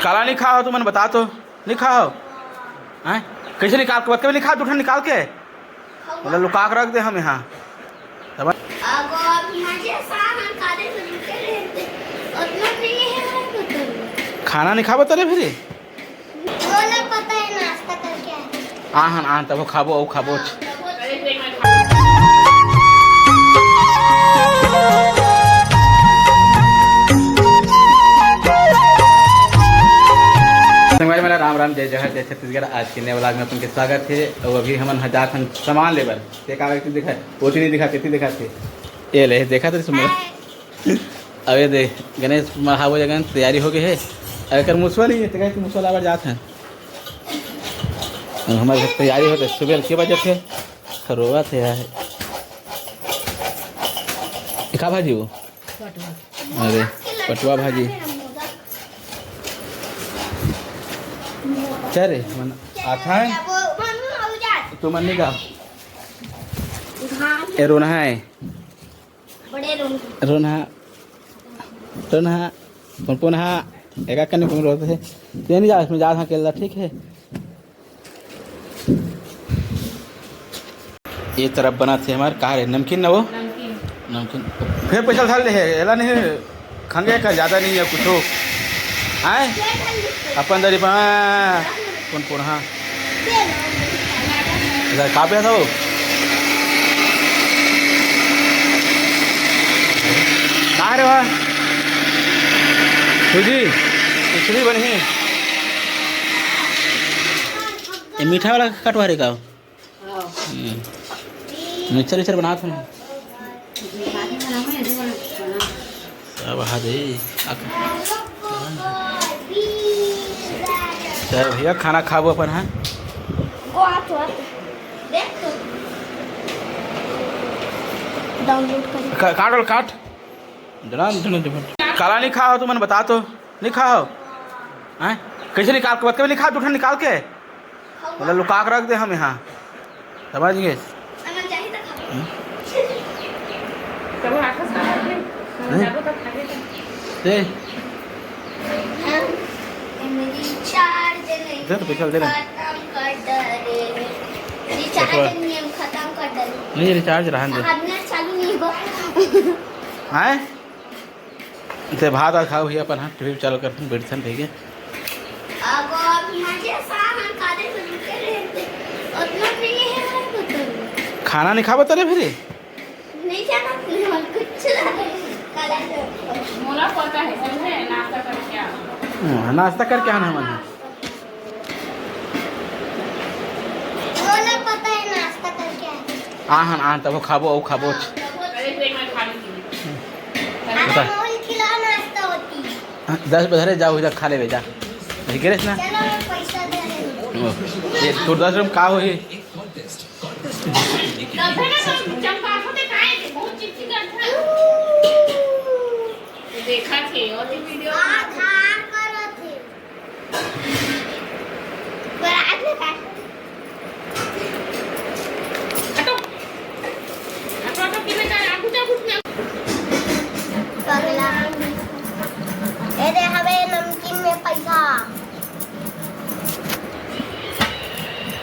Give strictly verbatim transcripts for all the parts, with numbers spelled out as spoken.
काला नहीं खा हो तुमन, बता तो। नहीं खा हो? हैं? कैसे निकाल के, बतके निकाल, दू ठन निकाल के। मतलब लुका के रख दे हम यहाँ। समझ? अब आप यहाँ से सामान खा दे, तो रुके रहते। उतना प्रिय है हमारे को तो। खाना नहीं खाबो तेरे फिर? वो लोग पता है नाश्ता करके आए। आहन, आहन, तब खाबो, अउ खाबो। संगवारी मेरा राम राम, जय जोहार, जय छत्तीसगढ़। आज के नए vlog में अपन के स्वागत है। और अभी हमन ह जात हन सामान लेबर। ते का व्यक्ति दिखा, ओती नहीं दिखा, तेती दिखा थे। ये ले, देखा तेरे सुमन। अबे दे, गणेश महाबो जगन तैयारी हो गई है। अगर कर मुसवा नहीं है, तो कहे कि मुसवा लावर जात है। और हमारे घर तैयारी होते, सुबह के बजे थे, रोवा थे यार। ये का भाजी वो? अरे, पटुआ भाजी। चल रे, मन आता है। तू मन नहीं गा। ए, रोना है। बड़े रोन। रोनहा, रोनहा, पुनपुनहा, एका कने घूम रहे थे। ते नहीं जा, इसमें जा, हाँ, केला, ठीक है। ये तरफ बना थे हमारे, कहाँ रे? नमकीन ना वो? नमकीन। नमकीन। फिर पैसा उठा ले है, एला नहीं, खंगे का ज़्यादा नहीं है कुछ। आए? अपन दरी पा, पुनपुनहा। इधर का पे था वो? का रे बा? सूजी, खिचड़ी बनी है। ये मीठा वाला कटवा रे का? हम्म। मिक्सर विक्सर बनात हन। सब हा दे। चल भैया, खाना खाबो अपन, हाँ? वो आ तो, आ तो। देख तो। डाउनलोड कर। का-, काट और काट। जरा, जरा, जरा। काला नहीं खा हो तुमन, बता तो। नहीं खा हो? हैं? कैसे निकाल के, बतके निकाल, दू ठन निकाल के। मतलब लुका के रख दे हम यहाँ। समझ गए? हम्म। तब आखा सारा दिन, हैं? जाबो तब खाबे तब। दे। रिचार्ज नहीं दे तो पैसा दे ना। खत्म कर डरे। रिचार्ज बटवा। नहीं, हम खत्म कर डरे। नहीं, रिचार्ज रहन दे। अब नेट चालू नहीं हो। हैं? ते भात आ खाओ भैया अपन, हाँ, टीवी चालू करथन, बैठथन, ठीक है। अब आप यहाँ से सामान खा दे, तो रुके रहते। उतना प्रिय है हमारे को तो। खाना नहीं खाबो तेरे फिर? नहीं खाना, कुछ नहीं, काला मोला पता है, समझे? नाश्ता करके आओ। हाँ, नाश्ता करके आना है मन। वो लोग पता है नाश्ता करके आए। आहन, आहन, तब खाबो, अउ खाबो। अरे, पेट में खा लीजिए। बता। अरे, मोल खिला नाश्ता होती। हाँ, दस बजे जाओ, इधर खा लेबे, जा। वही गिरेस ना? चलो, मैं पैसा दे रही हूँ। ओ, ये तोर दस रुपये में का होही? तभे ना तो चमकाथो ते काहे के बहुत चिकचिक करत है। देखा थे और भी वीडियो। आधार करत है। पर आज में काट। हटो। हटो, हटो, किने का आगू जा, घुट में। पगला। ए दे हवे नमकीन में पैसा।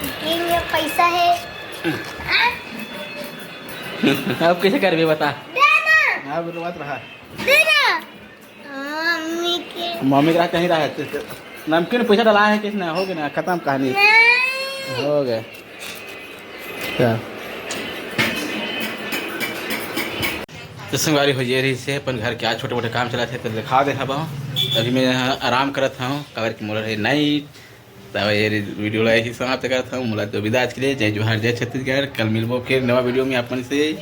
नमकीन में पैसा है। अब कैसे करबे बता? दे ना। हाँ, बोलो, बात रहा। दे ना। मम्मी के। मम्मी के रहा, कहीं रहा है। नमकीन पैसा डला है किसने? हो गया ना, खत्म कहानी। नहीं। हो गया। क्या? तो संगवारी हो ये रही से अपन घर के आज छोटे मोटे काम चला थे तो दिखा दे हब। अभी मैं यहाँ आराम करत हूँ, काबर कि मोला रही नाइट। तब ये वीडियो ला यही समाप्त करत हूँ। मुलाकात तो विदा आज के लिए। जय जोहार, जय छत्तीसगढ़। कल मिलबो फिर नवा वीडियो में अपन से।